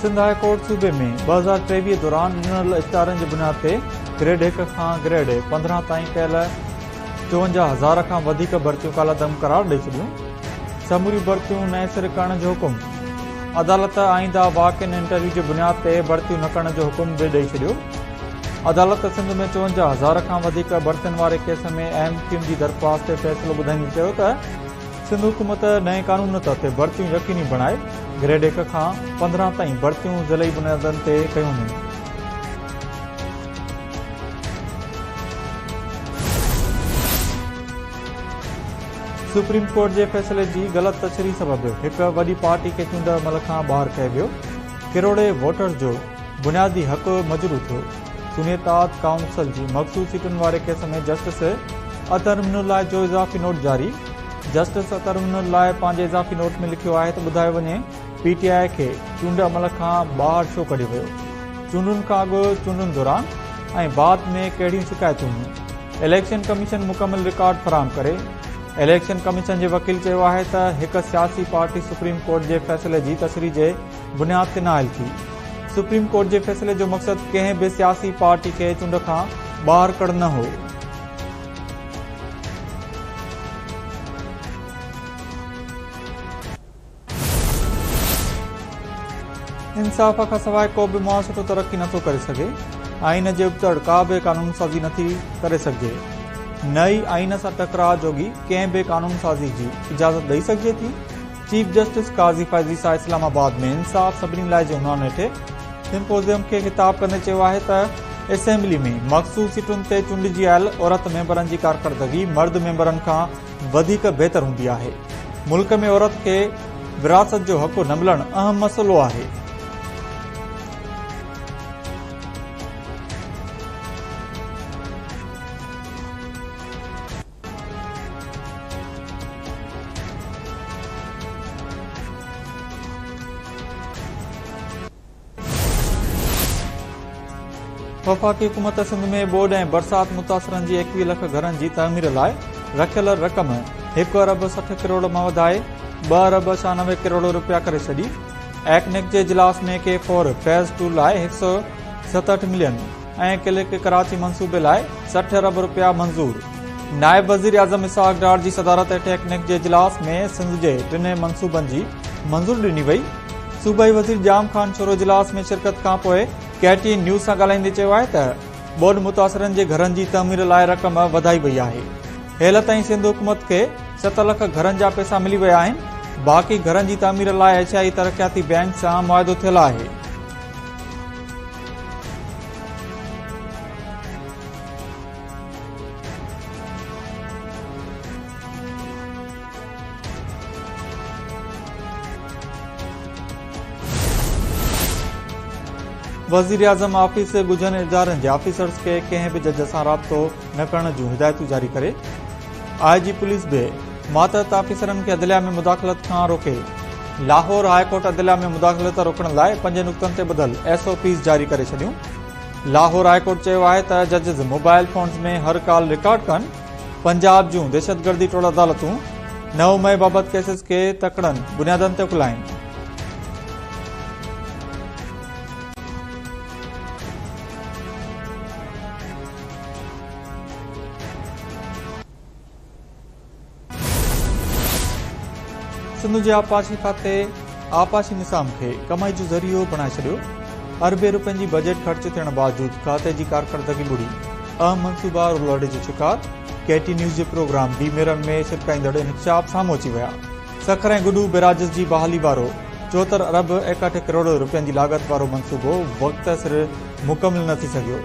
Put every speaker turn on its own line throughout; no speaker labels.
Sindh high court صوبي ۾ 2023 دوران ڏنل اشتهارن جي بنياد تي گريڊ 1 کان گريڊ 15 تائين ڪيل 54,000 کان وڌيڪ ڀرتيون ڪالعدم قرار ڏئي ڇڏيون، سموريون ڀرتيون نئين سر ڪرڻ جو حڪم. عدالت آئنده واڪ ان انٽرويو جي بنياد تي ڀرتيون نه ڪرڻ جو حڪم به ڏئي ڇڏيو. عدالت سنڌ ۾ 54,000 کان وڌيڪ ڀرتين واري ڪيس ۾ ايم ڪيو ايم جي درخواست تي فيصلو ٻڌائيندي چيو ته سنڌ حڪومت نئين قانون تحت ڀرتيون يقيني بڻائي، گريڊ 1 کان 15 تائين ڀرتيون ضلعي بنيادن تي ڪيون وڃن. سپريم ڪورٽ جي فيصلي جي غلط تشريح سبب هڪ وڏي پارٽي کي چونڊ عمل کان ٻاهر ڪيو ويو، ڪروڙين ووٽرز جو بنيادي حق مجروح ٿيو. سني اتحاد ڪائونسل جي مخصوص سيٽن واري ڪيس ۾ جسٽس اطهر من الله جو اضافي نوٽ جاري. جسٽس اطهر من الله پنهنجي اضافي نوٽ ۾ لکيو آهي ته ٻڌايو وڃي پي ٽي آء کي چونڊ عمل کان ٻاهر ڇو ڪڍيو ويو؟ چونڊن کان اڳ، چونڊن دوران ۽ بعد ۾ ڪهڙيون شڪايتون هيون؟ اليڪشن ڪميشن مڪمل رڪارڊ فراهم ڪري. اليڪشن ڪميشن جي وڪيل چيو آهي ته هڪ سياسي پارٽي سپريم ڪورٽ جي فيصلي جي تشريح جي بنياد تي نااهل ٿي. سپريم ڪورٽ جي فيصلي جو مقصد ڪنهن به سياسي پارٽي کي چونڊ کان ٻاهر ڪڍڻ نه هو. انصاف کان سواء ڪو به معاشرو ترقي نٿو ڪري سگهي، آئين جي ابتڙ ڪا به قانونسازي نٿي ڪري سگهجي، نه ئي آئين سان ٽڪراء جوڳي ڪنهن به قانونسازي جي اجازت ڏئي سگهجي ٿي، چيف جسٽس قاضي فائز عيسيٰ اسلام آباد ۾ انصاف سڀني لاء جي عنوان هيٺ سمپوزيم کي خطاب ڪندي چيو آهي ته اسيمبلي ۾ مخصوص سيٽن تي چونڊجي آيل عورت ميمبرن جي ڪارڪردگي مرد ميمبرن کان وڌيڪ بهتر هوندي آهي، ملڪ ۾ عورت کي وراثت جو حق نه ملڻ اهم مسئلو آهي. وفاقي حڪومت سنڌ ۾ ٻوڏ ۽ برسات متاثرن جي 21 لک گهرن جي تعمير لاء رکيل رقم 1 ارب 60 ڪروڙ مان وڌائي 2 ارب 96 ڪروڙ رپيا ڪري ڇڏي. ايڪنڪ جي اجلاس ۾ ڪي فور فيز ٽو لاء 167 ملين ۽ ڪلڪ ڪراچي منصوبي لاء 60 ارب رپيا منظور. نائب وزيراعظم اسحاق ڊار جي صدارت هيٺ ايڪنڪ جي اجلاس ۾ سنڌ جي ٽنهي منصوبن جي منظوري ڏني وئي. صوبائي وزير ڄام خان شورو اجلاس ۾ شرڪت کانپوء ڪي ٽي اين نيوز سان ڳالهائيندي چيو آهي ته ٻوڏ متاثرن جي گهرن جي تعمير لاء رقم وڌائي وئي آهي، هيل تائين سنڌ حڪومت کي 7 لک گهرن جا پئسا ملي ويا آهن، باقي گهرن جي تعمير لاء ايشيائي ترقياتي بئنڪ سان معاهدو ٿيل آهي. وزيراعظم آفيس ڳجهن ادارن جي آفيسرز کي ڪنهن به جج سان رابطو نه ڪرڻ جون هدايتون جاري ڪري. آء جي پوليس به ماتحت آفيسرن کي عدليه ۾ مداخلت کان روڪي. لاهور هاء ڪورٽ عدليه ۾ مداخلت روڪڻ لاء پنج نقطن تي ٻڌل ايس او پيز جاري ڪري ڇڏيون. لاهور هاء ڪورٽ چيو آهي ته ججز موبائل فونز ۾ هر ڪال رڪارڊ ڪن. پنجاب جون دهشتگردي ٽوڙ عدالتون 9 مئي بابت ڪيسز کي تڪڙن بنيادن تي اڪلائين. سنڌ جي آبپاشي کاتي آبپاشي نظام کي ڪمائي جو ذريعو بڻائي ڇڏيو، اربين روپين جي بجيٽ خرچ ٿيڻ باوجود کاتي جي ڪارڪردگي ٻڙي، اهم منصوبا رولڙي جو شڪار، ڪي ٽي نيوز جي پروگرام the mirror ۾ سرڪائيندڙ انڪشاف سامهون اچي ويا، سکر ۽ گڊو بيراجز جي بحالي وارو 74 ارب 61 ڪروڙ روپين جي لاڳت وارو منصوبو وقت سر مڪمل نه ٿي سگهيو.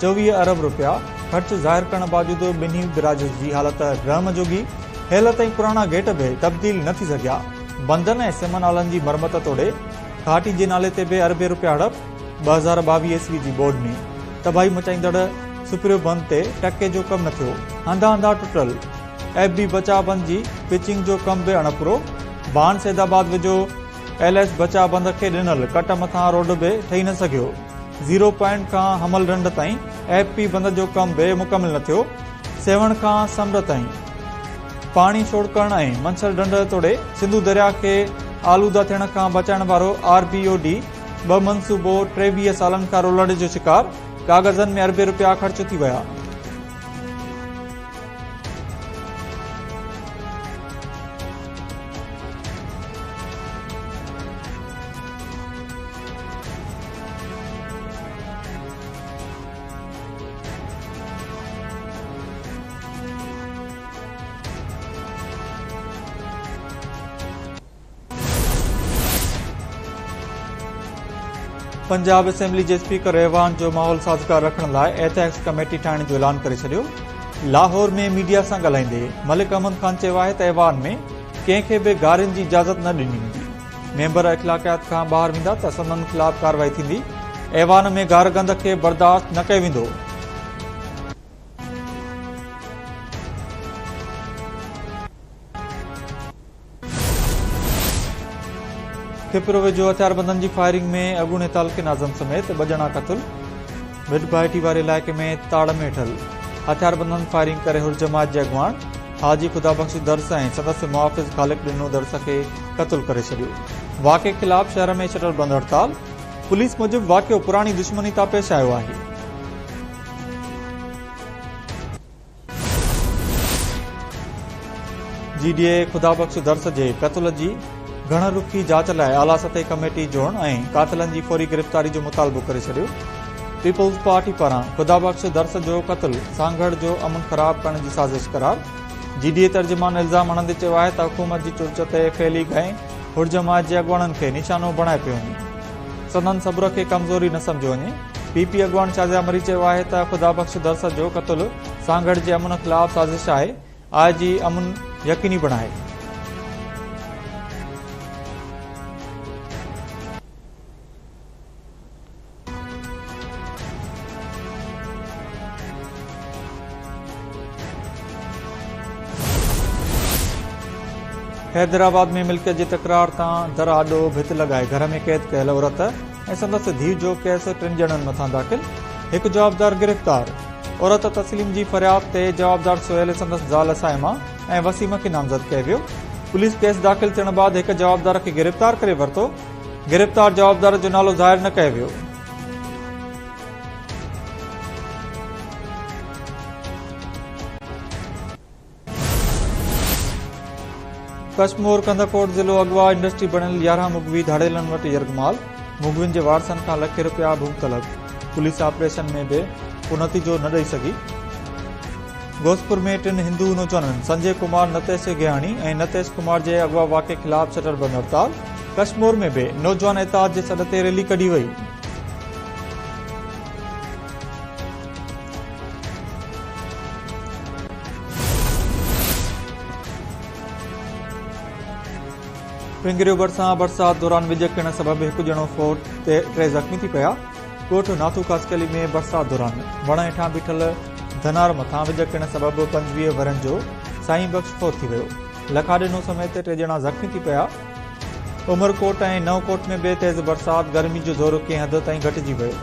24 ارب رپيا خرچ ظاهر ڪرڻ باوجود ٻنهي بيراجز جي حالت رحم جوڳي، هيل تائين پراڻا گيٽ به تبديل نه ٿي سگهيا، بندن ۽ سم نالن جي مرمت توڙي گهاٽي جي نالي تي به اربين رپيا هڙپ، 2022 عيسوي جي ٻوڏ ۾ تباهي مچائيندڙ سپريو بند تي ٽڪي جو ڪم نه ٿيو، هنڌان هنڌان ٽٽل ايف بي بچاء بند جي پچنگ جو ڪم به اڻپورو، ڀان سيد آباد ويجهو ايل ايس بچاء بند کي ڏنل ڪٽ مٿان روڊ به ٺهي نه سگهيو، زيرو پوائنٽ کان حمل ڍنڍ تائين ايف پي بند جو ڪم به مڪمل نه ٿيو، سيوهڻ کان سمنڊ تائين پاڻي ڇوڙ ڪرڻ ۽ منڇر ڍنڍ توڙي سنڌو درياء کي آلوده ٿيڻ کان بچائڻ وارو آر بي او ڊي ٻه منصوبو 23 سالن کان رولڙي جو شڪار، ڪاغذن ۾ اربين رپيا خرچ ٿي ويا. پنجاب اسيمبلي جي اسپيڪر ايوان جو ماحول سازگار رکڻ لاء ايٿڪس ڪميٽي ٺاهڻ جو اعلان ڪري ڇڏيو. لاهور ۾ ميڊيا سان ڳالهائيندي ملڪ احمد خان چيو آهي ته ايوان ۾ ڪنهن کي به گارين جي اجازت نه ڏني ويندي. ميمبر اخلاقيات کان ٻاهر ويندا ته سندن خلاف ڪارروائي ٿيندي. ايوان ۾ گارگند کي برداشت نه ڪيو ويندو. کپرو ويجهو هٿياربندن جي فائرنگ ۾ اڳوڻي تعلقي ناظم سميت ٻه ڄڻا قتل، ڀٽ ڀائٽي واري علائقي ۾ تاڙ ۾ ويٺل هٿياربندن فائرنگ ڪري حر جماعت جي اڳواڻ حاجي خدا بخش درس ۽ سندس محافظ خالق ڏنو درس کي قتل ڪري ڇڏيو. واقعي خلاف شهر ۾ شٽر بند هڙتال، پوليس موجب واقعو پراڻي دشمني تان پيش آيو آهي. جي ڊي اي خدا بخش درس جي قتل جي گهڻ رخي جاچ لاء اعليٰ سطحي ڪميٽي جوڙڻ ۽ قاتلن جي فوري گرفتاري جو مطالبو ڪري ڇڏيو. پيپلز پارٽي پاران خدا بخش درس جو قتل سانگهڙ جو امن خراب ڪرڻ جي سازش قرار. جي ڊي اي ترجمان الزام هڻندي چيو آهي ته حڪومت جي چرچ تي فعلي گئين حر جماعت جي اڳواڻن کي نشانو بڻايو پيو وڃي. سندن صبر کي ڪمزوري نه سمجهيو وڃي. پي پي اڳواڻ شازيه مري چيو آهي ته خدا بخش درس جو قتل سانگهڙ جي امن خلاف سازش آهي، آء جي امن يقيني بڻائي. حيدرآباد ۾ ملڪيت جي تڪرار تان در آڏو ڀت لڳائي گهر ۾ قيد ڪيل عورت ۽ سندس ڌيء جو ڪيس ٽن ڄڻن مٿان داخل، هڪ جوابدار گرفتار، عورت تسليم جي فرياد تي جوابدار سهيل سندس زال صائمه ۽ وسيم کي نامزد ڪيو ويو، پوليس ڪيس داخل ٿيڻ بعد هڪ جوابدار کي گرفتار ڪري ورتو، گرفتار جوابدار جو نالو ظاهر نه ڪيو ويو. ڪشمور ڪنڌڪوٽ ضلعو اغوا انڊسٽري بڻيل 11 مغوي ڌاڙيلن وٽ يرغمال، مغوين جي وارثن کان لکين رپيا ڀوڳ طلب، پوليس آپريشن ۾ به ڪو نتيجو نه ڏئي سگهي. غوثپور ۾ ٽن هندو نوجوانن سنجي ڪمار، نتيش گيهاڻي ۽ نتيش ڪمار جي اغوا واقعي خلاف شٽر بند هڙتال، ڪشمور ۾ به نوجوان اتحاد جي سڏ تي ريلي ڪڍي وئي. پنگريو ڀرسان برسات دوران وڄ ڪرڻ سبب هڪ ڄڻو فوت، ٽي زخمي ٿي پيا. ڳوٺ ناٿو خاصخيلي ۾ برسات دوران وڻ هيٺان بيٺل ڌنار مٿان وڄ ڪرڻ سبب 25 ورهين جو سائين بخش فوت ٿي ويو. لکاڏنو سميت ٽي ڄڻا زخمي ٿي پيا. عمرڪوٽ ۽ نئون ڪوٽ ۾ به تيز برسات، گرمي جو زور ڪنهن حد تائين گهٽجي ويو.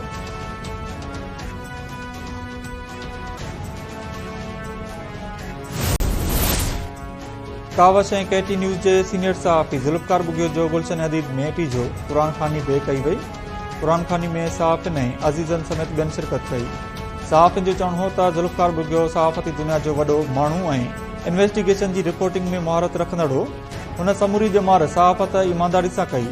ڪاوش ۽ ڪي ٽي نيوز جي سينيئر صحافي ذوالفقار ٻگهيو جو گلشن حديد ۾ ٽيجهو قرآن خواني به ڪئي وئي. قرآن خواني ۾ صحافين ۽ عزيزن سميت ٻين شرڪت ڪئي. صحافين جو چوڻ هو ته ذوالفقار ٻگهيو صحافتي دنيا جو وڏو ماڻهو ۽ انويسٽيگيشن جي رپورٽنگ ۾ مهارت رکندڙ هو. هن سموري ڄمار صحافت ايمانداري سان ڪئي.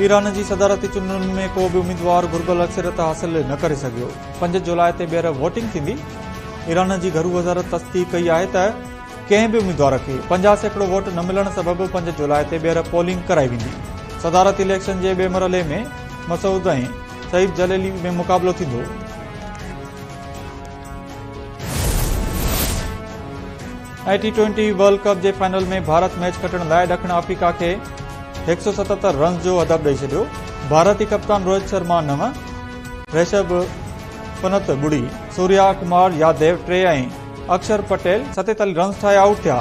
ايران جي صدارتي چونڊن ۾ ڪو به اميدوار گهربل اڪثريت حاصل نه ڪري سگهيو. 5 جولاء تي ٻيهر ووٽنگ ٿيندي. ايران جي گهرو وزارت تصديق ڪئي آهي ته ڪنهن به اميدوار کي 50% ووٽ نه ملڻ سبب 5 جولاء تي ٻيهر پولنگ ڪرائي ويندي. صدارتي اليڪشن جي ٻئي مرحلي ۾ مسعود ۽ سعيد جليلي ۾ مقابلو ٿيندو. ۽ ٽي ٽوئنٽي ورلڊ ڪپ جي فائنل ۾ ڀارت ميچ کٽڻ لاء ڏکڻ آفريڪا کي 177 رنز جو هدف ڏئي ڇڏيو. ڀارتي ڪپتان روهت شرما 9، رشڀ پنت ٻڙي، سوريا ڪمار ياديو 3 ۽ اڪشر پٽيل 47 رنز ٺاهي آئوٽ ٿيا.